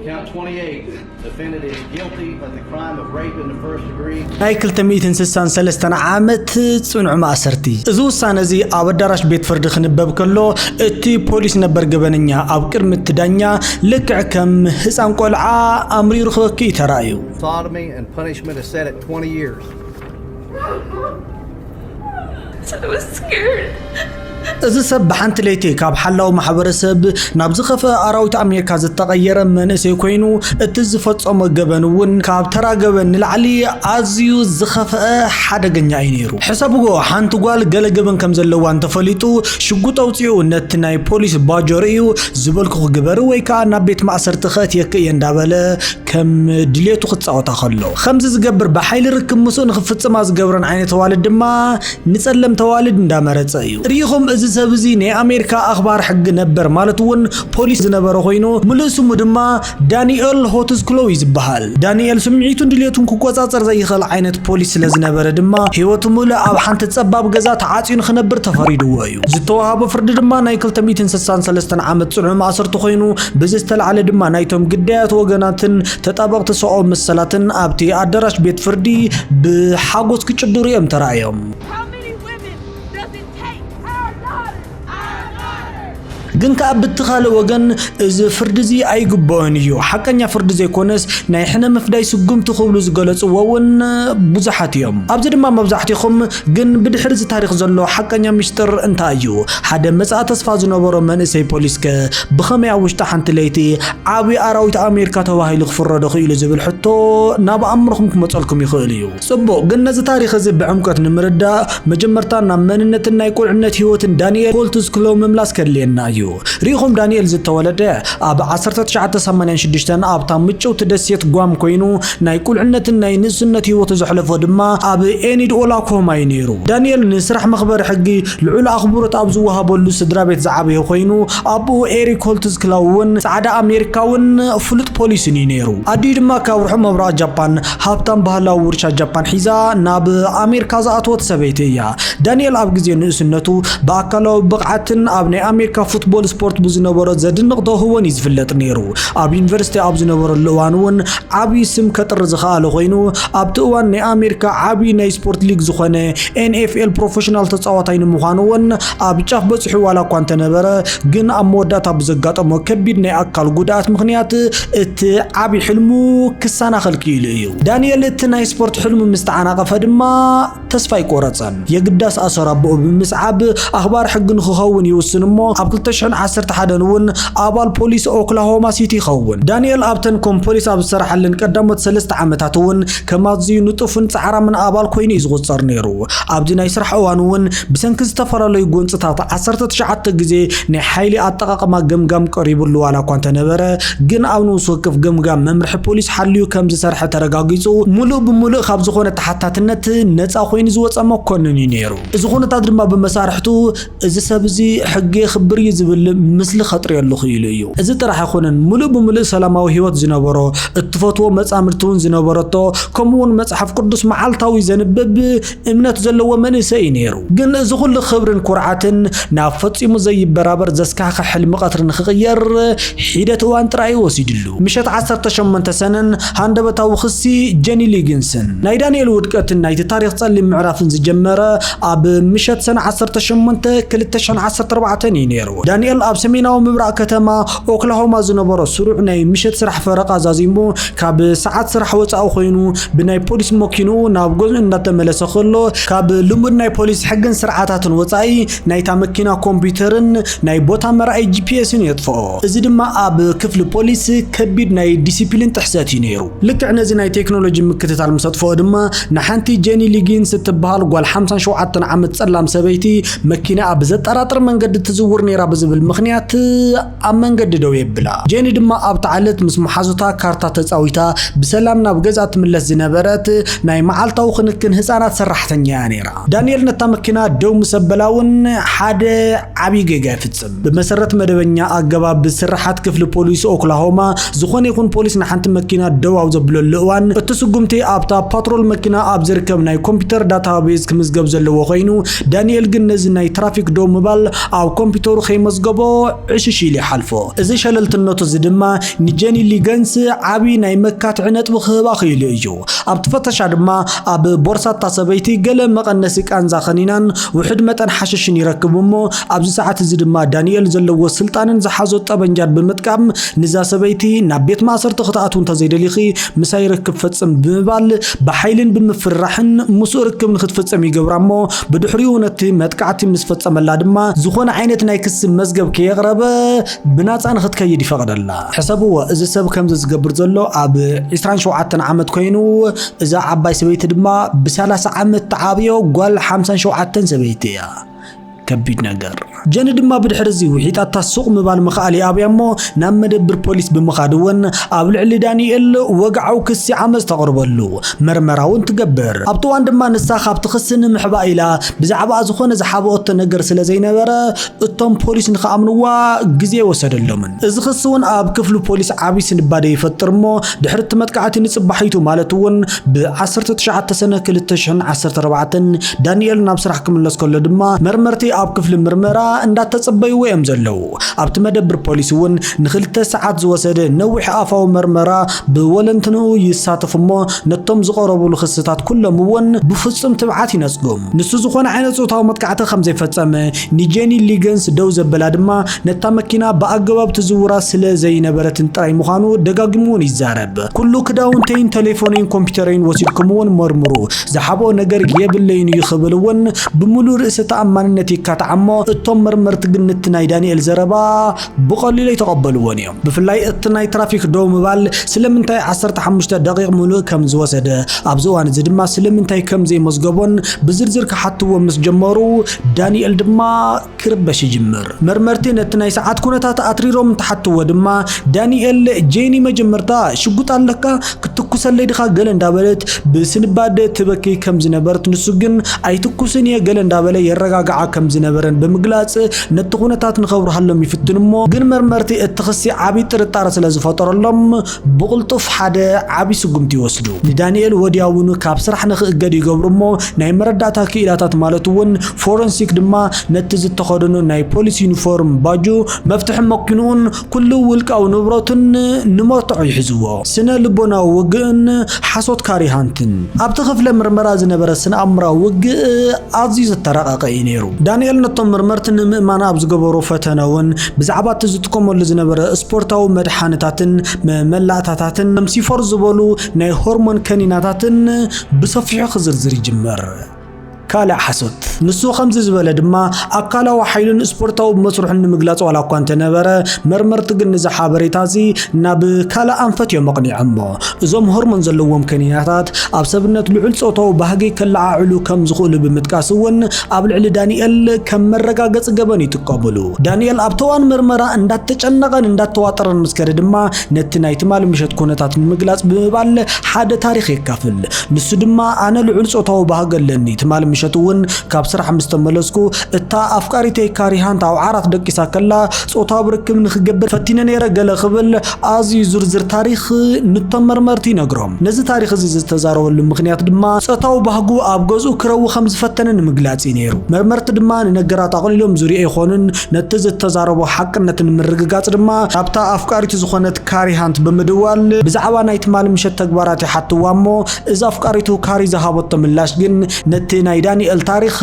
Count twenty-eight, defendant is guilty of the crime of rape in the first degree. ናይ ክልተ ሚእትን ስሳን ሰለስተን ዓመት ጽኑዕ ማእሰርቲ። እዚ ውሳነ እዚ ኣብ ኣዳራሽ ቤት ፍርዲ ክንበብ ከሎ፣ እቲ ፖሊስ ነበር ገበነኛ ኣብ ቅድሚ እቲ ዳኛ ልክዕ ከም ህፃን ቆልዓ ኣምሪሩ ክበኪ እዩ ተራእዩ። Sodomy and punishment is set at twenty years. I was scared. እዚ ሰብ ብሓንቲ ለይቲ ካብ ሓላው ማሕበረሰብ ናብ ዝኸፍአ ኣራዊት ኣሜሪካ ዝተቐየረ መንእሰይ ኮይኑ፣ እቲ ዝፈጸሞ ገበን እውን ካብ ተራ ገበን ንላዕሊ ኣዝዩ ዝኸፍአ ሓደገኛ እዩ ነይሩ። ሕሰብዎ፣ ሓንቲ ጓል ገለ ገበን ከም ዘለዋ እንተፈሊጡ፣ ሽጉጥ ኣውፂኡ ነቲ ናይ ፖሊስ ባጆ ርእዩ፣ ዝበልኩኺ ግበሪ ወይ ከዓ ናብ ቤት ማእሰርቲ ከእትየኪ እየ እንዳበለ ከም ድሌቱ ክፃወታ ከሎ፣ ከምዚ ዝገብር ብሓይሊ ርክብ ምስኡ ንክፍፅማ ዝገብረን ዓይነት ኣዋልድ ድማ ንፀለምቲ ኣዋልድ እንዳመረፀ እዩ። ርኢኹም፣ እዚ ሰብ እዚ ናይ ኣሜሪካ ኣኽባር ሕጊ ነበር፣ ማለት እውን ፖሊስ ዝነበረ ኮይኑ፣ ምሉእ ስሙ ድማ ዳንኤል ሆትስክሎው እዩ ዝበሃል። ዳንኤል ስምዒቱን ድሌቱን ክቆፃፀር ዘይኽእል ዓይነት ፖሊስ ስለ ዝነበረ ድማ፣ ህይወቱ ምሉእ ኣብ ሓንቲ ፀባብ ገዛ ተዓፅዩ ንክነብር ተፈሪድዎ እዩ። ዝተዋሃቦ ፍርዲ ድማ ናይ ክልተ ሚእትን ስሳን ሰለስተን ዓመት ፅኑዕ ማእሰርቲ ኮይኑ፣ ብዚ ዝተላዕለ ድማ ናይቶም ግዳያት ወገናትን ተጣበቕቲ ሰብኣዊ መሰላትን ኣብቲ ኣዳራሽ ቤት ፍርዲ ብሓጎስ ክጭድሩ እዮም ተራእዮም። How many women does it take? Our daughters! Our daughters! ግን ከኣ ብቲ ካልእ ወገን፣ እዚ ፍርዲ እዚ ኣይግብኦን እዩ፣ ሓቀኛ ፍርዲ ዘይኮነስ ናይ ሕነ ምፍዳይ ስጉምቲ ክብሉ ዝገለጽዎ እውን ብዙሓት እዮም። ኣብዚ ድማ መብዛሕትኹም ግን ብድሕሪ እዚ ታሪኽ ዘሎ ሓቀኛ ሚስጥር እንታይ እዩ? ሓደ መጻኢ ተስፋ ዝነበሮ መንእሰይ ፖሊስከ ብኸመይ ኣብ ውሽጢ ሓንቲ ለይቲ ዓቢ ኣራዊት ኣሜሪካ ተባሂሉ ክፍረዶ ክኢሉ ዝብል ሕቶ ናብ ኣእምሮኹም ክመጸልኩም ይኽእል እዩ። ጽቡቕ፣ ግን ነዚ ታሪኽ እዚ ብዕምቆት ንምርዳእ መጀመርታ ናብ መንነትን ናይ ቁልዕነት ህይወትን ዳንኤል ኮልትስክሎው ምምላስ ከድልየና እዩ። ርኢኹም፣ ዳንኤል ዝተወለደ ኣብ ዓሰርተ ትሽዓተ ሰማንያን ሽዱሽተን ኣብታ ምጭውቲ ደሴት ጓም ኮይኑ፣ ናይ ቁልዕነትን ናይ ንእስነት ህይወቱ ዘሕለፎ ድማ ኣብ ኤኒድ ኦላኮማ እዩ ነይሩ። ዳንኤል ንስራሕ መኽበሪ ሕጊ ልዑል ኣኽብሮት ኣብ ዝወሃበሉ ስድራ ቤት ዝዓበየ ኮይኑ፣ ኣቦኡ ኤሪክ ኮልትስክሎው እውን ጻዕዳ ኣሜሪካውን ፍሉጥ ፖሊስን እዩ ነይሩ። ኣዲኡ ድማ ካብ ርሑቕ ምብራቕ ጃፓን ሃብታም ባህላዊ ውርሻ ጃፓን ሒዛ ናብ ኣሜሪካ ዝኣተወት ሰበይቲ እያ። ዳንኤል ኣብ ግዜ ንእስነቱ ብኣካላዊ ብቕዓትን ኣብ ናይ ኣሜሪካ ፉትቦል ስፖርት ብዝነበሮ ዘድንቕ ተውህቦን እዩ ዝፍለጥ ነይሩ። ኣብ ዩኒቨርሲቲ ኣብ ዝነበረሉ እዋን እውን ዓብዪ ስም ከጥሪ ዝኸኣለ ኮይኑ፣ ኣብቲ እዋን ናይ ኣሜሪካ ዓብዪ ናይ ስፖርት ሊግ ዝኾነ ኤን ኤፍ ኤል ፕሮፌሽናል ተጻዋታይ ንምዃኑ እውን ኣብ ጫፍ በጺሑ ዋላ እኳ እንተነበረ፣ ግን ኣብ መወዳእታ ብዘጋጠሞ ከቢድ ናይ ኣካል ጉድኣት ምኽንያት እቲ ዓብዪ ሕልሙ ክሰናኸል ክኢሉ እዩ። ዳንኤል እቲ ናይ ስፖርት ሕልሙ ምስ ተዓናቐፈ ድማ ተስፋ ኣይቆረጸን። የግዳስ ኣሰር ኣቦኡ ብምስዓብ ኣኽባር ሕጊ ንኽኸውን ይውስን እሞ፣ ኣብ ክልተ ሽሕን ዓሰርተ ሓደን እውን ኣባል ፖሊስ ኦክላሆማ ሲቲ ይኸውን። ዳንኤል ኣብተን ከም ፖሊስ ኣብ ዝሰርሓለን ቀዳሞት ሰለስተ ዓመታት እውን ከም ኣዝዩ ንጡፍን ጻዕራምን ኣባል ኮይኑ እዩ ዝቑጸር ነይሩ። ኣብዚ ናይ ስራሕ እዋን እውን ብሰንኪ ዝተፈላለዩ ጎንጽታት ዓሰርተ ትሽዓተ ግዜ ናይ ሓይሊ ኣጠቓቕማ ገምጋም ቀሪቡሉ ዋላ እኳ እንተነበረ፣ ግን ኣብ ንኡስ ወከፍ ገምጋም መምርሒ ፖሊስ ሓልዩ ከም ዝሰርሐ ተረጋጊጹ፣ ምሉእ ብምሉእ ካብ ዝኾነ ተሓታትነት ነጻ ኮይኑ ዝወጸ መኮንን እዩ ነይሩ። እዚ ኩነታት ድማ ብመሳርሕቱ፣ እዚ ሰብ እዚ ሕጊ የኽብር እዩ ዝብል ምስሊ ከጥርየሉ ክኢሉ እዩ። እዚ ጥራሕ ኣይኮነን፣ ምሉእ ብምሉእ ሰላማዊ ህይወት ዝነበሮ፣ እትፈትዎ መጻምድቲ እውን ዝነበረቶ፣ ከምኡ እውን መጽሓፍ ቅዱስ መዓልታዊ ዘንብብ እምነት ዘለዎ መንእሰይ እዩ ነይሩ። ግን እዚ ኩሉ ክብርን ኩርዓትን ናብ ፈጺሙ ዘይበራበር ዘስካሕክሕ ሕልሚ ቀትሪ ንኽቕየር ሒደት እዋን ጥራይ እዩ ወሲድሉ። ምሸት ዓሰርተ ሸሞንተ ሰነን ሃንደበታዊ ክሲ ጀኒ ሊጊንስን ናይ ዳንኤል ውድቀትን ናይቲ ታሪኽ ጸሊም ምዕራፍን ዝጀመረ ኣብ ምሸት ሰነ ዓሰርተ ሸሞንተ ክልተ ሽሕን ዓሰርተ ኣርባዕተን እዩ ነይሩ። ዳንኤል ኣብ ሰሜናዊ ምብራቕ ከተማ ኦክላሆማ ዝነበሮ ስሩዕ ናይ ምሸት ስራሕ ፈረቓ ዛዚሙ ካብ ሰዓት ስራሕ ወጻኢ ኮይኑ ብናይ ፖሊስ መኪንኡ ናብ ገዝኡ እንዳተመለሰ ከሎ፣ ካብ ልሙድ ናይ ፖሊስ ሕግን ስርዓታትን ወጻኢ ናይታ መኪና ኮምፒውተርን ናይ ቦታ መርኣዪ ጂ ፒ ኤስን የጥፍኦ። እዚ ድማ ኣብ ክፍሊ ፖሊስ ከቢድ ናይ ዲሲፕሊን ጥሕሰት እዩ ነይሩ። ልክዕ ነዚ ናይ ቴክኖሎጂ ምክትታል ምስ ኣጥፍኦ ድማ፣ ንሓንቲ ጀኒ ሊጊንስ እትበሃል ጓል ሓምሳን ሸውዓተን ዓመት ጸላም ሰበይቲ መኪናኣ ብዘጠራጥር መንገዲ ትዝውር ነይራ ብዝብል ምኽንያት ኣብ መንገዲ ደው የብላ። ጀኒ ድማ ኣብታ ዕለት ምስ መሓዙታ ካርታ ተጻዊታ ብሰላም ናብ ገዝኣ ትምለስ ዝነበረት ናይ መዓልታዊ ክንክን ህጻናት ሰራሕተኛ እያ ነይራ። ዳንኤል ነታ መኪና ደው ምስ ኣበላ እውን ሓደ ዓብዪ ጌጋ ይፍጽም። ብመሰረት መደበኛ ኣገባብ ስርሓት ክፍሊ ፖሊስ ኦክላሆማ፣ ዝኾነ ይኹን ፖሊስ ንሓንቲ መኪና ደው ኣብ ዘብለሉ እዋን፣ እቲ ስጉምቲ ኣብታ ፓትሮል መኪና ኣብ ዝርከብ ናይ ኮምፒውተር ዳታቤዝ ክምዝገብ ዘለዎ ኮይኑ፣ ዳንኤል ግን ነዚ ናይ ትራፊክ ደው ምባል ኣብ ኮምፒውተሩ ከይመዝ ዝገቦ ዕሽሽ ኢሉ ይሓልፎ። እዚ ሸለልትነቱ እዚ ድማ ንጀኒ ሊገንስ ዓቢ ናይ መካትዒ ነጥቢ ክህባ ክኢሉ እዩ። ኣብቲ ፈተሻ ድማ ኣብ ቦርሳ እታ ሰበይቲ ገለ መቐነሲ ቃንዛ ከኒናን ውሑድ መጠን ሓሽሽን ይረክብ እሞ፣ ኣብዚ ሰዓት እዚ ድማ ዳንኤል ዘለዎ ስልጣንን ዝሓዞ ጠበንጃን ብምጥቃም ንዛ ሰበይቲ ናብ ቤት ማእሰርቲ ክትኣትው እንተዘይደሊኺ ምሳይ ርክብ ፈጽም ብምባል ብሓይልን ብምፍርራሕን ምስኡ ርክብ ንክትፍጽም ይገብራ እሞ፣ ብድሕሪኡ ነቲ መጥቃዕቲ ምስ ፈጸመላ ድማ ዝኾነ ዓይነት ናይ ክሲ መዝገብ ከየቕረበ ብናጻ ንክትከይድ ይፈቕደላ። ሕሰብዎ፣ እዚ ሰብ ከምዚ ዝገብር ዘሎ ኣብ ዕስራን ሸውዓተን ዓመት ኮይኑ፣ እዛ ዓባይ ሰበይቲ ድማ ብ ሰላሳ ዓመት ተዓብዮ ጓል ሓምሳን ሸውዓተን ሰበይቲ እያ። ከቢድ ነገር። ጀኒ ድማ ብድሕሪ እዚ ውሒጣታ ሱቕ ምባል ምኽኣል ይኣብያ እሞ፣ ናብ መደብር ፖሊስ ብምኻድ እውን ኣብ ልዕሊ ዳንኤል ወግዓዊ ክሲ ዓመጽ ተቕርበሉ፣ መርመራ እውን ትገብር። ኣብቲ እዋን ድማ ንሳ ካብቲ ክሲ ንምሕባእ ኢላ ብዛዕባኣ ዝኾነ ዝሓብኦቶ ነገር ስለ ዘይነበረ፣ እቶም ፖሊስ ንኽኣምንዋ ግዜ ወሰደሎምን። እዚ ክሲ እውን ኣብ ክፍሊ ፖሊስ ዓቢ ስንባደ ይፈጥር እሞ፣ ድሕሪ እቲ መጥቃዕቲ ንጽባሒቱ ማለት እውን ብ ዓሰርተ ትሽዓተ ሰነ ክልተ ሽሕን ዓሰርተ ኣርባዕተን ዳንኤል ናብ ስራሕ ክምለስ ከሎ ድማ መርመርቲ ኣብ ክፍሊ ምርመራ እንዳተጸበይዎ እዮም ዘለዉ። ኣብቲ መደብር ፖሊስ እውን ንክልተ ሰዓት ዝወሰደ ነዊሕ ኣፋዊ መርመራ ብወለንትንኡ ይሳተፍ እሞ ነቶም ዝቐረቡሉ ክስታት ኩሎም እውን ብፍጹም ትብዓት ይነጽጎም። ንሱ ዝኾነ ዓይነት ጾታዊ መጥቃዕቲ ከም ዘይፈጸመ ንጄኒ ሊገንስ ደው ዘበላ ድማ ነታ መኪና ብኣገባብ ትዝውራ ስለ ዘይነበረትን ጥራይ ምዃኑ ደጋጊሙ እውን ይዛረብ። ኩሉ ክዳውንተይን ቴሌፎነይን ኮምፒውተረይን ወሲድኩም እውን መርምሩ፣ ዝሓብኦ ነገር የብለይን እዩ ክብል እውን ብምሉእ ርእሲ ተኣማንነት ይካታዕ እሞ፣ እቶም መርመርቲ ግን ነቲ ናይ ዳንኤል ዘረባ ብቐሊሉ ኣይተቐበልዎን እዮም። ብፍላይ እቲ ናይ ትራፊክ ደው ምባል ስለምንታይ ዓሰርተ ሓሙሽተ ደቂቕ ምሉእ ከም ዝወሰደ፣ ኣብዚ እዋን እዚ ድማ ስለምንታይ ከም ዘይመዝገቦን ብዝርዝር ክሓትዎ ምስ ጀመሩ፣ ዳንኤል ድማ ክርበሽ ይጅምር። መርመርቲ ነቲ ናይ ሰዓት ኩነታት ኣትሪሮም እንትሓትዎ ድማ፣ ዳንኤል፣ ጄኒ መጀመርታ ሽጉጥ ኣለካ? ክትኩሰለይ ድኻ? ገለ እንዳበለት ብስንባደ ትበኪ ከም ዝነበረት፣ ንሱ ግን ኣይትኩስን እየ ገለ እንዳበለ የረጋግዓ ከም ዝነበረን ብምግላጽ፣ ነቲ ኩነታት ንኸብርሃሎም ይፍትን እሞ፣ ግን መርመርቲ እቲ ክሲ ዓቢ ጥርጣረ ስለ ዝፈጠረሎም፣ ብቕልጡፍ ሓደ ዓቢ ስጉምቲ ይወስዱ። ንዳንኤል ወዲያውኑ ካብ ስራሕ ንኽእገድ ይገብሩ እሞ፣ ናይ መረዳእታ ክኢላታት ማለት እውን ፎረንሲክ ድማ ነቲ ዝተኸደኖ ናይ ፖሊስ ዩኒፎርም ባጁ፣ መፍትሒ መኪንኡን ኩሉ ውልቃዊ ንብረቱን ንመርትዖ ይሕዝዎ። ስነ ልቦናዊ ውግእን ሓሶት ካሪ ሃንትን። ኣብቲ ክፍለ ምርመራ ዝነበረ ስነ ኣእምራዊ ውግእ ኣዝዩ ዝተራቐቐ እዩ ነይሩ። ዳንኤል ነቶም መርመርቲ ንምእማን ኣብ ዝገበሮ ፈተነ እውን ብዛዕባ እቲ ዝጥቀመሉ ዝነበረ ስፖርታዊ መድሓኒታትን መመላእታታትን ከም ሲፎር ዝበሉ ናይ ሆርሞን ከኒናታትን ብሰፊሑ ክዝርዝር ይጅምር። ካልእ ሓሶት። ንሱ ከምዚ ዝበለ ድማ ኣካላዊ ሓይሉን ስፖርታዊ መስርሑን ንምግላጽ ዋላ እኳ እንተነበረ፣ መርመርቲ ግን ነዚ ሓበሬታ እዚ ናብ ካልእ ኣንፈት እዮም ኣቕኒዖሞ። እዞም ሆርሞን ዘለዎም ከኒናታት ኣብ ሰብነት ልዑል ጾታዊ ባህጊ ከለዓዕሉ ከም ዝኽእሉ ብምጥቃስ እውን ኣብ ልዕሊ ዳንኤል ከም መረጋገጺ ገበን ይጥቀምሉ። ዳንኤል ኣብቲ እዋን ምርመራ እንዳተጨነቐን እንዳተዋጠረን ምስ ከደ ድማ ነቲ ናይ ትማሊ ምሸት ኩነታት ንምግላጽ ብምባል ሓደ ታሪኽ የካፍል። ንሱ ድማ ኣነ ልዑል ጾታዊ ባህጊ ኣለኒ። ትማሊ ምሸት እውን ካብ ስራሕ ምስ ተመለስኩ እታ ኣፍቃሪተይ ካሪ ሃንት ኣብ ዓራት ደቂሳ ከላ ጾታዊ ርክብ ንክገብር ፈቲነ ነይረ ገለ ክብል ኣዝዩ ዝርዝር ታሪኽ ንቶም መርመርቲ ይነግሮም። ነዚ ታሪኽ እዚ ዝተዛረበሉ ምኽንያት ድማ ጾታዊ ባህጉ ኣብ ገዝኡ ክረዊ ከም ዝፈተነ ንምግላጽ እዩ ነይሩ። መርመርቲ ድማ ንነገራት ኣቕሊሎም ዝሪኦ ኣይኾኑን። ነቲ ዝተዛረቦ ሓቅነት ንምርግጋጽ ድማ ኣብታ ኣፍቃሪቱ ዝኾነት ካሪ ሃንት ብምድዋል ብዛዕባ ናይ ትማሊ ምሸት ተግባራት ይሓትዋ እሞ፣ እዛ ኣፍቃሪቱ ካሪ ዝሃበቶ ምላሽ ግን ነቲ ናይ ዳንኤል ታሪኽ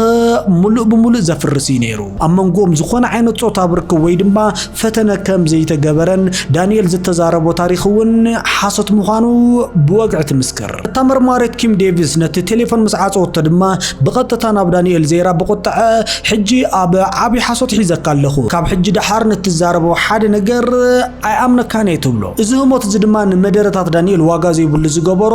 ሙሉእ ብሙሉእ ዘፍርስ እዩ ነይሩ። ኣብ መንጎኦም ዝኾነ ዓይነት ጾታዊ ርክብ ወይ ድማ ፈተነ ከም ዘይተገበረን ዳንኤል ዝተዛረቦ ታሪኽ እውን ሓሶት ምዃኑ ብወግዒ ትምስክር። እታ መርማሪት ኪም ዴቪስ ነቲ ቴሌፎን ምስ ዓጸወቶ ድማ ብቐጥታ ናብ ዳንኤል ዘይራ ብቁጥዐ፣ "ሕጂ ኣብ ዓቢ ሓሶት ሒዘካ ኣለኹ። ካብ ሕጂ ደሓር ንትዛረቦ ሓደ ነገር ኣይኣምነካን እየ" ትብሎ። እዚ ህሞት እዚ ድማ ንመደረታት ዳንኤል ዋጋ ዘይብሉ ዝገበሮ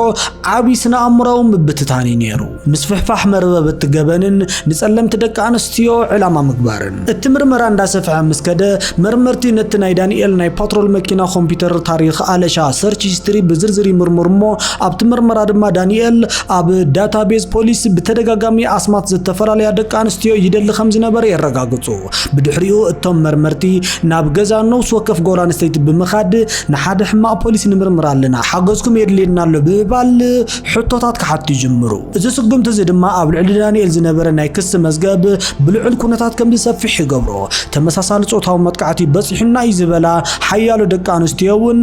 ዓቢ ስነ ኣእምራዊ ምብትታን እዩ ነይሩ። ምስፍሕፋሕ መርበብ እቲ ገበንን ንጸለምቲ ደቂ ኣንስትዮ ዕላማ ምግባርን። እቲ ምርመራ እንዳሰፍሐ ምስ ከደ፣ መርመርቲ ነቲ ናይ ዳንኤል ናይ ፓትሮል መኪና ኮምፒውተር ታሪኽ ኣለሻ፣ ሰርች ሂስትሪ፣ ብዝርዝር ይምርምሩ እሞ፣ ኣብቲ ምርመራ ድማ ዳንኤል ኣብ ዳታቤዝ ፖሊስ ብተደጋጋሚ ኣስማት ዝተፈላለያ ደቂ ኣንስትዮ ይደሊ ከም ዝነበረ የረጋግጹ። ብድሕሪኡ እቶም መርመርቲ ናብ ገዛ ነፍሲ ወከፍ ጓል ኣንስተይቲ ብምኻድ፣ "ንሓደ ሕማቕ ፖሊስ ንምርምር ኣለና፣ ሓገዝኩም የድልየና ኣሎ" ብምባል ሕቶታት ክሓቱ ይጅምሩ። እዚ ስጉምቲ እዚ ድማ ኣብ ልዕሊ ዳንኤል ዝነበረ ናይ ክሲ መዝገብ ብልዑል ኩነታት ከም ዝሰፍሕ ይገብሮ። ተመሳሳሊ ጾታዊ መጥቃዕቲ በጺሑና እዩ ዝበላ ሓያሎ ደቂ ኣንስትዮ እውን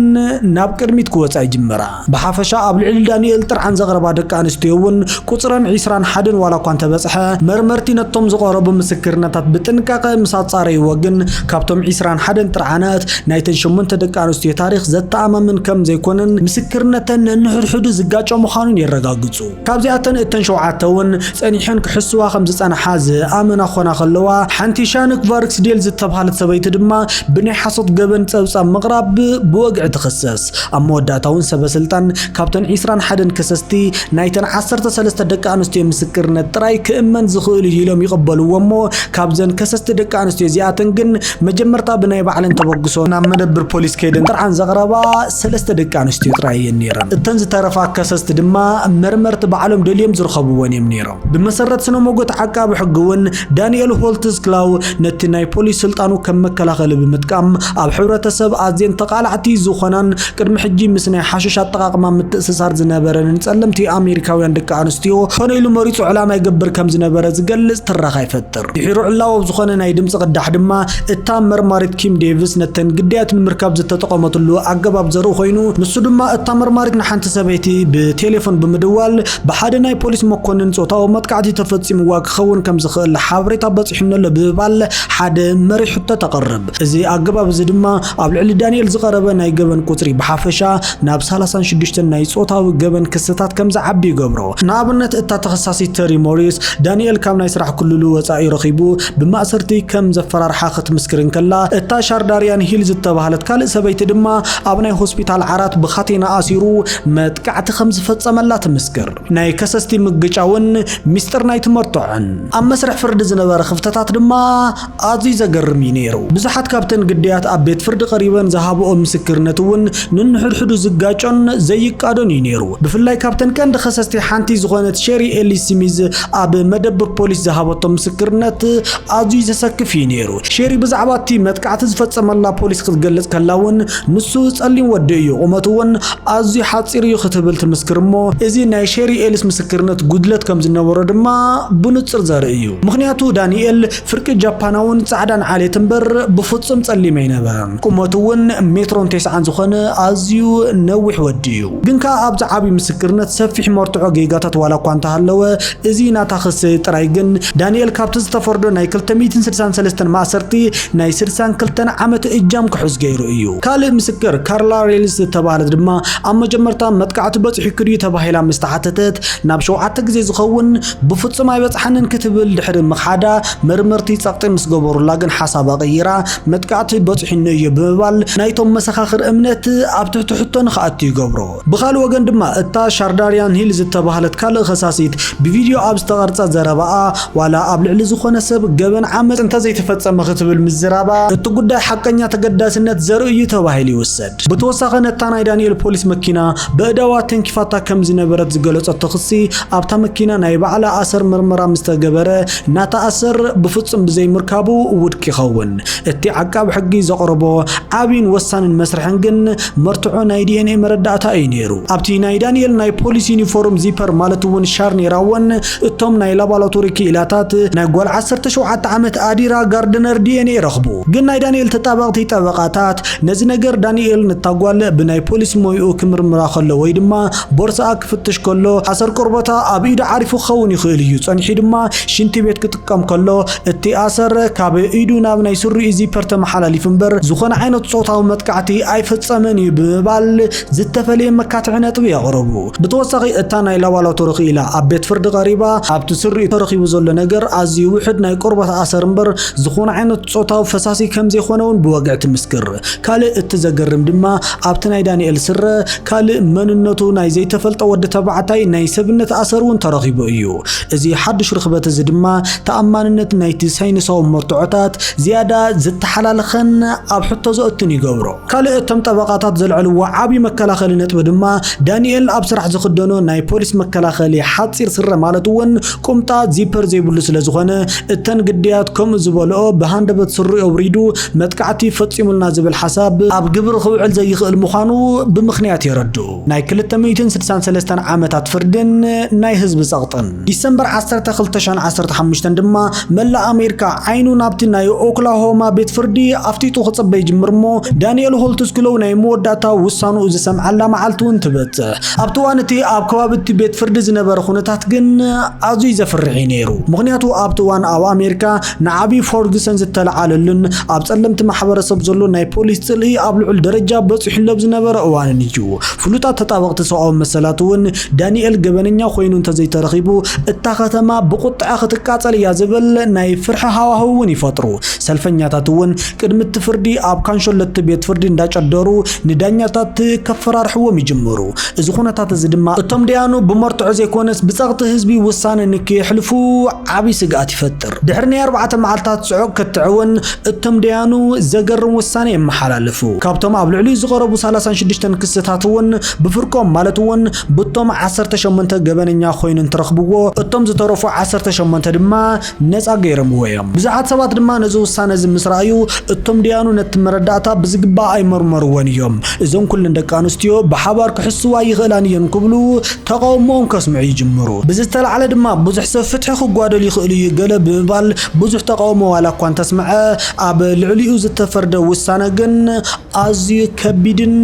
ናብ ቅድሚት ክወጻ ይጅምራ። ብሓፈሻ ኣብ ልዕሊ ዳንኤል ጥርዓን ዘቕረባ ደቂ ኣንስትዮ እውን ቁጽረን ዒስራን ሓደን ዋላ እኳ እንተበጽሐ፣ መርመርቲ ነቶም ዝቐረቡ ምስክርነታት ብጥንቃቐ ምስ ኣጻረይዎ ግን ካብቶም ዒስራን ሓደን ጥርዓናት ናይተን ሸሞንተ ደቂ ኣንስትዮ ታሪኽ ዘተኣማምን ከም ዘይኮነን ምስክርነተን ነንሕድሕዱ ዝጋጮ ምዃኑን የረጋግጹ። ካብዚኣተን እተን ሸውዓተ እውን ጸኒሐን ክሕስዋ ከም ዝጸንሓ ዝኣመና ኾና ከለዋ፣ ሓንቲ ሻንክ ቫርክስዴል ዝተብሃለት ሰበይቲ ድማ ብናይ ሓሶት ገበን ጸብጻብ ምቕራብ ብወግዒ ትኽሰስ። ኣብ መወዳእታ እውን ሰበ ስልጣን ካብተን ዒስራን ሓደን ከሰስቲ ናይተን ዓሰርተ ሰለስተ ደቂ ኣንስትዮ ምስክርነት ጥራይ ክእመን ዝኽእል እዩ ኢሎም ይቕበልዎ እሞ፣ ካብዘን ከሰስቲ ደቂ ኣንስትዮ እዚኣተን ግን መጀመርታ ብናይ ባዕለን ተበግሶ ናብ መደብር ፖሊስ ከይደን ጥርዓን ዘቕረባ ሰለስተ ደቂ ኣንስትዮ ጥራይ እየን ነይረን። እተን ዝተረፋ ከሰስቲ ድማ መርመርቲ ባዕሎም ደልዮም ዝረኸብወን እዮም ነይሮም። ብመሰረት ስነ ሞጎት ዓቃቢ ሕጊ እውን ዳንኤል ሆልትስክላው ነቲ ናይ ፖሊስ ስልጣኑ ከም መከላኸሊ ብምጥቃም ኣብ ሕብረተሰብ ኣዝየን ተቓላዕቲ ዝኾናን ቅድሚ ሕጂ ምስ ናይ ሓሽሽ ኣጠቓቕማ ምትእስሳር ዝነበረንን ጸለምቲ ኣሜሪካውያን ደቂ ኣንስትዮ ኮነ ኢሉ መሪጹ ዕላማ ይገብር ከም ዝነበረ ዝገልጽ ትረኻ ይፈጥር። ድሒሩ ዕላዊ ኣብ ዝኾነ ናይ ድምጺ ቅዳሕ ድማ እታ መርማሪት ኪም ዴቪስ ነተን ግዳያት ንምርካብ ዝተጠቐመትሉ ኣገባብ ዘርኢ ኮይኑ፣ ንሱ ድማ እታ መርማሪት ንሓንቲ ሰበይቲ ብቴሌፎን ብምድዋል ብሓደ ናይ ፖሊስ መኮንን ጾታዊ መጥቃዕቲ ተፈጺምዋ ክኸውን ከም ዝኽእል ሓበሬታ በጺሑኒ ኣሎ ብምባል ሓደ መሪሕ ሕቶ ተቕርብ። እዚ ኣገባብ እዚ ድማ ኣብ ልዕሊ ዳንኤል ዝቐረበ ናይ ገበን ቁጽሪ ብሓፈሻ ናብ ሰላሳን ሽዱሽተን ናይ ጾታዊ ገበን ክስታት ከም ዝዓቢ ይገብሮ። ንኣብነት እታ ተኸሳሲት ተሪ ሞሪስ ዳንኤል ካብ ናይ ስራሕ ክልሉ ወጻኢ ረኺቡ ብማእሰርቲ ከም ዘፈራርሓ ክትምስክር እንከላ፣ እታ ሻርዳርያን ሂል ዝተባህለት ካልእ ሰበይቲ ድማ ኣብ ናይ ሆስፒታል ዓራት ብኻቴና ኣሲሩ መጥቃዕቲ ከም ዝፈጸመላ ትምስክር። ናይ ከሰስቲ ምግጫውን ሚስጥር ናይቲ መርትዖን ኣብ መስርሕ ፍርዲ ዝነበረ ክፍተታት ድማ ኣዝዩ ዘገርም እዩ ነይሩ። ብዙሓት ካብተን ግዳያት ኣብ ቤት ፍርዲ ቀሪበን ዝሃብኦ ምስክርነት እውን ንንሕድሕዱ ዝጋጮን ዘይቃዶን እዩ ነይሩ። ብፍላይ ካብተን ቀንዲ ከሰስቲ ሓንቲ ዝኾነት ሼሪ ኤሊስ ስሚዝ ኣብ መደብር ፖሊስ ዝሃበቶ ምስክርነት ኣዝዩ ዘሰክፍ እዩ ነይሩ። ሼሪ ብዛዕባ እቲ መጥቃዕቲ ዝፈጸመላ ፖሊስ ክትገልጽ ከላ እውን፣ ንሱ ጸሊም ወዲ እዩ፣ ቁመቱ እውን ኣዝዩ ሓጺር እዩ ክትብል ትምስክር እሞ፣ እዚ ናይ ሼሪ ኤሊስ ምስክርነት ጉድለት ከም ዝነበሮ ድማ ብንጹር ዘርኢ እዩ። ምኽንያቱ ዳንኤል ፍርቂ ጃፓናውን ጻዕዳን ዓሌት እምበር ብፍጹም ጸሊም ኣይነበረን። ቁመቱ እውን ሜትሮን ተስዓን ዝኾነ ኣዝዩ ነዊሕ ወዲ እዩ። ግን ከኣ ኣብዚ ዓቢ ምስክርነት ሰፊሕ መርትዖ ጌጋታት ዋላ እኳ እንተሃለወ፣ እዚ ናታ ክሲ ጥራይ ግን ዳንኤል ካብቲ ዝተፈርዶ ናይ ክልተ ሚእትን ስድሳን ሰለስተን ማእሰርቲ ናይ ስድሳን ክልተን ዓመት እጃም ክሕዝ ገይሩ እዩ። ካልእ ምስክር ካርላ ሬልስ ዝተባህለት ድማ ኣብ መጀመርታ መጥቃዕቲ በጺሑኪ ድዩ ተባሂላ ምስ ተሓተተት ናብ ሸውዓተ ግዜ ዝኸውን ብፍጹም ኣይበጽሓንን ክትብል ድሕሪ ምኽሓዳ መርመርቲ ጸቕጢ ምስ ገበሩላ ግን ሓሳባ ቀይራ መጥቃዕቲ በጺሑኒ እዩ ብምባል ናይቶም መሰኻኽር እምነት ኣብ ትሕቲ ሕቶ ንኽኣቱ ይገብሮ። ብኻልእ ወገን ድማ እታ ሻርዳርያን ሂል ዝተባህለት ካልእ ከሳሲት ብቪድዮ ኣብ ዝተቐርጸ ዘረባኣ ዋላ ኣብ ልዕሊ ዝኾነ ሰብ ገበን ዓመጽ እንተዘይተፈጸመ ክትብል ምዝራባ እቲ ጉዳይ ሓቀኛ ተገዳስነት ዘርኢ እዩ ተባሂሉ ይውሰድ። ብተወሳኺ ነታ ናይ ዳንኤል ፖሊስ መኪና በእዳዋ ተንኪፋታ ከም ዝነበረት ዝገለጸቶ ክሲ ኣብታ መኪና ናይ ባዕላ ኣሰር መርመራ ምስ ተገበረ ናታ ኣሰር ብፍጹም ብዘይምርካቡ ውድቅ ይኸውን። እቲ ዓቃቢ ሕጊ ዘቕረቦ ዓቢን ወሳንን መስርሕን ግን መርትዖ ናይ ዲ ኤን ኤ መረዳእታ እዩ ነይሩ። ኣብቲ ናይ ዳንኤል ናይ ፖሊስ ዩኒፎርም ዚፐር ማለት እውን ሻርኔራ እውን እቶም ናይ ላቦራቶሪ ክኢላታት ናይ ጓል ዓሰርተ ሸውዓተ ዓመት ኣዲራ ጋርድነር ዲ ኤን ኤ ረኽቡ። ግን ናይ ዳንኤል ተጣበቕቲ ጠበቓታት ነዚ ነገር ዳንኤል ነታ ጓል ብናይ ፖሊስ ሞይኡ ክምርምራ ከሎ ወይ ድማ ቦርሳኣ ክፍትሽ ከሎ ኣሰር ቆርበታ ኣብ ኢዱ ዓሪፉ ክኸውን ይኽእል እዩ፣ ጸኒሑ ድማ ሽንቲ ቤት ክጥቀም ከሎ እቲ ኣሰር ካብ ኢዱ ናብ ናይ ስሪኡ ዚፐር ተመሓላሊፉ እምበር ዝኾነ ዓይነት ጾታዊ መጥቃዕቲ ኣይፈጸመን እዩ ብምባል ዝተፈለየ መካትዒ ነጥቢ የቕርቡ። ብተወሳኺ እታ ናይ ላባላቶሪ ክኢላ ኣብ ቤት ፍርዲ ቀሪባ ኣብቲ ስሪኡ ተረኺቡ ዘሎ ነገር ኣዝዩ ውሑድ ናይ ቆርበት ኣሰር እምበር ዝኾነ ዓይነት ጾታዊ ፈሳሲ ከም ዘይኮነ እውን ብወግዒ ትምስክር። ካልእ እቲ ዘገርም ድማ ኣብቲ ናይ ዳንኤል ስረ ካልእ መንነቱ ናይ ዘይተፈልጠ ወዲ ተባዕታይ ናይ ሰብነት ኣሰር እውን ተረኺቡ እዩ። እዚ ሓድሽ ርኽበት እዚ ድማ ተኣማንነት ናይቲ ሳይንሳዊ መርትዖታት ዝያዳ ዝተሓላለኸን ኣብ ሕቶ ዘእቱን ይገብሮ። ካልእ እቶም ጠበቓታት ዘልዐልዎ ዓቢ መከላኸሊ ነጥቢ ድማ ዳንኤል ኣብ ስራሕ ዝኽደኖ ናይ ፖሊስ መከላኸሊ ሓጺር ስረ ማለት እውን ቁምጣ ዚፐር ዘይብሉ ስለ ዝኾነ፣ እተን ግዳያት ከምኡ ዝበልኦ ብሃንደበት ስሪኡ ኣውሪዱ መጥቃዕቲ ፈጺሙልና ዝብል ሓሳብ ኣብ ግብሪ ክውዕል ዘይኽእል ምዃኑ ብምኽንያት የረድኡ። ናይ ክልተ ሚእትን ስድሳን ሰለስተን ዓመታት ፍርድን ናይ ህዝቢ ጸቕጥን። ዲሰምበር ዓሰርተ ክልተ ሽሕን ዓሰርተ ሓሙሽተን ድማ መላእ ኣሜሪካ ዓይኑ ናብቲ ናይ ኦክላሆማ ቤት ፍርዲ ኣፍጢጡ ክጽበ ይጅምር እሞ፣ ዳንኤል ሆልትስክሎው ናይ መወዳእታ ውሳንኡ ዝሰምዓላ መዓልቲ እውን ትበጽሕ። ኣብቲ እዋን እቲ ኣብ ከባቢ እቲ ቤት ፍርዲ ዝነበረ ኩነታት ግን ኣዝዩ ዘፍርሕ እዩ ነይሩ። ምኽንያቱ ኣብቲ እዋን ኣብ ኣሜሪካ ንዓቢ ፈርጉሰን ዝተለዓለሉን ኣብ ጸለምቲ ማሕበረሰብ ዘሎ ናይ ፖሊስ ጽልኢ ኣብ ልዑል ደረጃ በጺሑሉ ኣብ ዝነበረ እዋንን እዩ። ፍሉጣት ተጣበቕቲ ሰብኣዊ መሰላት እውን ዳንኤል ገበነኛ ኮይኑ እንተዘይተረኺቡ እታ ከተማ ብቁጥዐ ክትቃጸል እያ ዝብል ናይ ፍርሒ ሃዋህው እውን ይፈጥሩ። ሰልፈኛታት እውን ቅድሚ እቲ ፍርዲ ኣብ ካንሸሎ እቲ ቤት ፍርዲ እንዳጨደሩ ንዳኛታት ከፈራርሕዎም ይጅምሩ። እዚ ኩነታት እዚ ድማ እቶም ደያኑ ብመርትዖ ዘይኮነስ ብጸቕጢ ህዝቢ ውሳነ ንክየሕልፉ ዓቢ ስግኣት ይፈጥር። ድሕሪ ናይ ኣርባዕተ መዓልታት ጽዑቕ ክትዕ እውን እቶም ደያኑ ዘገርም ውሳነ የመሓላልፉ። ካብቶም ኣብ ልዕሊኡ ዝቐረቡ ሰላሳን ሽዱሽተን ክስታት እውን ብፍርቆም ማለት እውን ብቶም ዓሰርተ ሸሞንተ ገበነኛ ኮይኑ እንትረኽብዎ፣ እቶም ዝተረፉ ዓሰርተ ሸሞንተ ድማ ነጻ ገይሮምዎ እዮም። ብዙሓት ሰባት ድማ ነዚ ውሳነ እዚ ምስ ረኣዩ፣ እቶም ደያኑ ነቲ መረዳእታ ብዝግባእ ኣይመርመርዎን እዮም። እዞን ኩለን ደቂ ኣንስትዮ ብሓባር ክሕስዋ ይኽእላን እየን ክብሉ ተቃውሞኦም ከስምዑ ይጅምሩ። ብዝተላዕለ ድማ ብዙሕ ሰብ ፍትሒ ክጓደል ይኽእል እዩ ገለ ብምባል ብዙሕ ተቃውሞ ዋላ እኳ እንተስምዐ፣ ኣብ ልዕሊኡ ዝተፈርደ ውሳነ ግን ኣዝዩ ከቢድን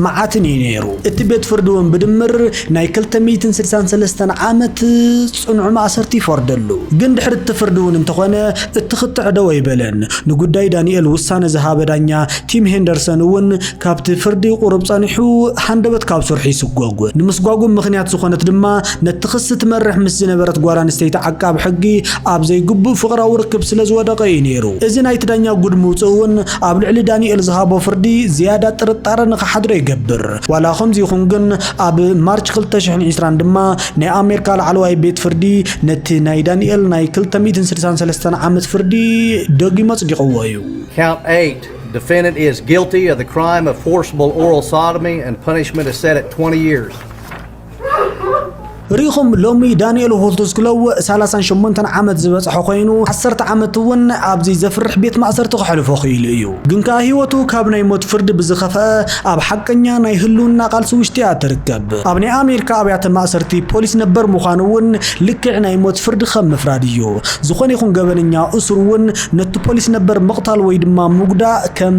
መዓትን እዩ ነይሩ። እቲ ቤት ፍርዲ እውን ብድምር ናይ ክልተ ሚእትን ስድሳን ሰለስተን ዓመት ጽኑዕ ማእሰርቲ ይፈርደሉ። ግን ድሕሪ እቲ ፍርዲ እውን እንተኾነ እቲ ክትዕ ደው ኣይበለን። ንጉዳይ ዳንኤል ውሳነ ዝሃበ ዳኛ ቲም ሄንደርሰን እውን ካብቲ ፍርዲ ቁሩብ ጸኒሑ ሃንደበት ካብ ስርሑ ይስጎግ። ንምስጓጉ ምኽንያት ዝኾነት ድማ ነቲ ክሲ ትመርሕ ምስ ዝነበረት ጓል ኣንስተይቲ ዓቃብ ሕጊ ኣብ ዘይግቡእ ፍቕራዊ ርክብ ስለ ዝወደቐ እዩ ነይሩ። እዚ ናይቲ ዳኛ ጉድ ምውጽእ እውን ኣብ ልዕሊ ዳንኤል ዝሃቦ ፍርዲ ዝያዳ ጥርጣረ ንኽሓድሮ ይገብር። ዋላ ከምዚ ይኹን ግን ኣብ ማርች ክልተ ሽሕን ዕስራን ድማ ናይ ኣሜሪካ ላዕለዋይ ቤት ፍርዲ ነቲ ናይ ዳንኤል ናይ ክልተ ሚእትን ስድሳን ሰለስተን ዓመት ፍርዲ ደጊሙ ኣጽዲቕዎ እዩ። Count eight, defendant is guilty of the crime of forcible oral sodomy and punishment is set at twenty years. ርኢኹም ሎሚ ዳንኤል ሆልትስክሎው ሰላሳን ሸሞንተን ዓመት ዝበጽሖ ኮይኑ ዓሰርተ ዓመት እውን ኣብዚ ዘፍርሕ ቤት ማእሰርቲ ከሕልፎ ክኢሉ እዩ። ግን ከኣ ህይወቱ ካብ ናይ ሞት ፍርዲ ብዝኸፍአ ኣብ ሓቀኛ ናይ ህልውና ቃልሲ ውሽጢ እያ ትርከብ። ኣብ ናይ ኣሜሪካ ኣብያተ ማእሰርቲ ፖሊስ ነበር ምዃኑ እውን ልክዕ ናይ ሞት ፍርዲ ከም ምፍራድ እዩ። ዝኾነ ይኹን ገበነኛ እሱር እውን ነቲ ፖሊስ ነበር ምቕታል ወይ ድማ ምጉዳእ ከም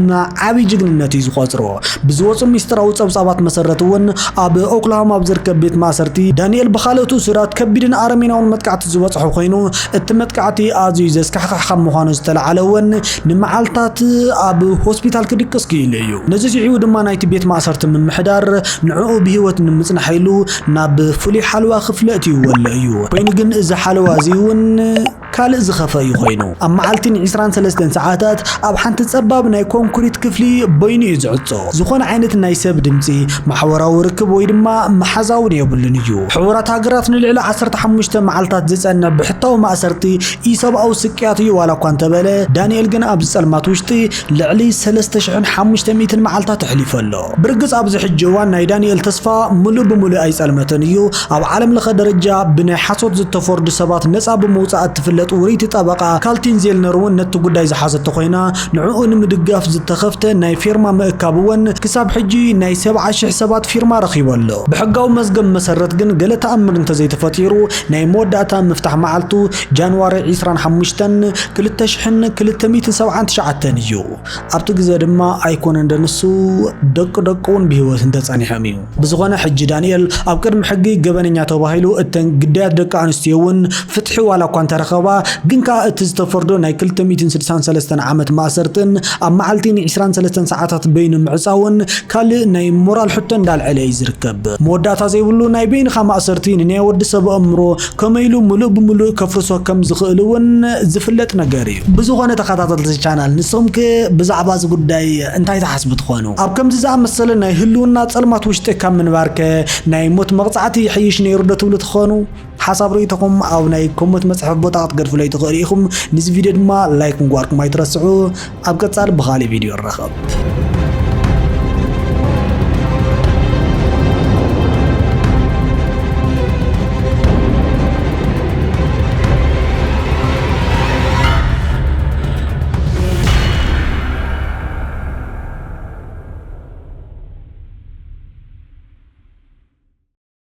ዓቢ ጅግንነት እዩ ዝቖጽሮ። ብዝወጹ ሚስጥራዊ ጸብጻባት መሰረት እውን ኣብ ኦክላሆማ ኣብ ዝርከብ ቤት ማእሰርቲ ዳንኤል ብኻልኦት እሱራት ከቢድን ኣረሜናውን መጥቃዕቲ ዝበጽሖ ኮይኑ እቲ መጥቃዕቲ ኣዝዩ ዘስካሕክሕ ካብ ምዃኑ ዝተለዓለ እውን ንመዓልታት ኣብ ሆስፒታል ክድቅስ ክኢሉ እዩ። ነዚ ስዒቡ ድማ ናይቲ ቤት ማእሰርቲ ምምሕዳር ንዕኡ ብህይወት ንምጽናሕ ኢሉ ናብ ፍሉይ ሓለዋ ክፍሊ ኣእትይዎ ኣሎ እዩ። ኮይኑ ግን እዚ ሓለዋ እዚ እውን ካልእ ዝኸፍአ እዩ ኮይኑ። ኣብ መዓልቲ ን ዕስራን ሰለስተን ሰዓታት ኣብ ሓንቲ ጸባብ ናይ ኮንክሪት ክፍሊ በይኑ እዩ ዝዕጾ። ዝኾነ ዓይነት ናይ ሰብ ድምጺ፣ ማሕበራዊ ርክብ ወይ ድማ መሓዛ እውን የብሉን እዩ። ሕቡራት ሃገራት ንልዕሊ ዓሰርተ ሓሙሽተ መዓልታት ዝጸንሕ ብሕታዊ ማእሰርቲ ኢሰብኣዊ ስቅያት እዩ ዋላ እኳ እንተበለ፣ ዳንኤል ግን ኣብዚ ጸልማት ውሽጢ ልዕሊ ሰለስተ ሽሕን ሓሙሽተ ሚእትን መዓልታት ኣሕሊፉ ኣሎ። ብርግጽ ኣብዚ ሕጂ እዋን ናይ ዳንኤል ተስፋ ምሉእ ብምሉእ ኣይጸልመተን እዩ። ኣብ ዓለም ለኸ ደረጃ ብናይ ሓሶት ዝተፈርዱ ሰባት ነጻ ብምውጻእ እትፍለጥ ውርይቲ ጠበቓ ካልቲን ዜልነር እውን ነቲ ጉዳይ ዝሓዘቶ ኮይና፣ ንዕኡ ንምድጋፍ ዝተኸፍተ ናይ ፊርማ ምእካብ እውን ክሳብ ሕጂ ናይ ሰብዓ ሽሕ ሰባት ፊርማ ረኺቡ ኣሎ። ብሕጋዊ መዝገብ መሰረት ግን ገለ ተኣምር እንተዘይተፈጢሩ ናይ መወዳእታ ምፍታሕ መዓልቱ ጃንዋሪ ዕስራን ሓሙሽተን ክልተ ሽሕን ክልተ ሚእትን ሰብዓን ትሽዓተን እዩ። ኣብቲ ግዜ ድማ ኣይኮነን ደንሱ ደቂ ደቁ እውን ብህይወት እንተጸኒሖም እዩ። ብዝኾነ ሕጂ ዳንኤል ኣብ ቅድሚ ሕጊ ገበነኛ ተባሂሉ እተን ግዳያት ደቂ ኣንስትዮ እውን ፍትሒ ዋላ እኳ እንተረኸባ ግን ከኣ እቲ ዝተፈርዶ ናይ ክልተ ሚእትን ስድሳን ሰለስተን ዓመት ማእሰርትን ኣብ መዓልቲ ን ዕስራን ሰለስተን ሰዓታት በይኑ ምዕጻውን ካልእ ናይ ሞራል ሕቶ እንዳልዐለ እዩ ዝርከብ። መወዳእታ ዘይብሉ ናይ በይንኻ ማእሰርቲ ንናይ ወዲ ሰብ ኣእምሮ ከመይ ኢሉ ምሉእ ብምሉእ ከፍርሶ ከም ዝኽእል እውን ዝፍለጥ ነገር እዩ። ብዝኾነ ተኸታተልቲ ቻናል ንስኹም ከ ብዛዕባ እዚ ጉዳይ እንታይ ትሓስቡ ትኾኑ? ኣብ ከምዚ ዝኣመሰለ ናይ ህልውና ጸልማት ውሽጢ ካብ ምንባር ከ ናይ ሞት መቕጻዕቲ ይሕይሽ ነይሩ ዶ ትብሉ ትኾኑ? ሓሳብ ርእይቶኹም ኣብ ናይ ኮመንት መጽሓፍ ቦታ ክትገድፉለይ ትኽእሉ ኢኹም። ንዚ ቪድዮ ድማ ላይክ ምግባርኩም ኣይትረስዑ። ኣብ ቀጻሊ ብኻልእ ቪድዮ ንራኸብ።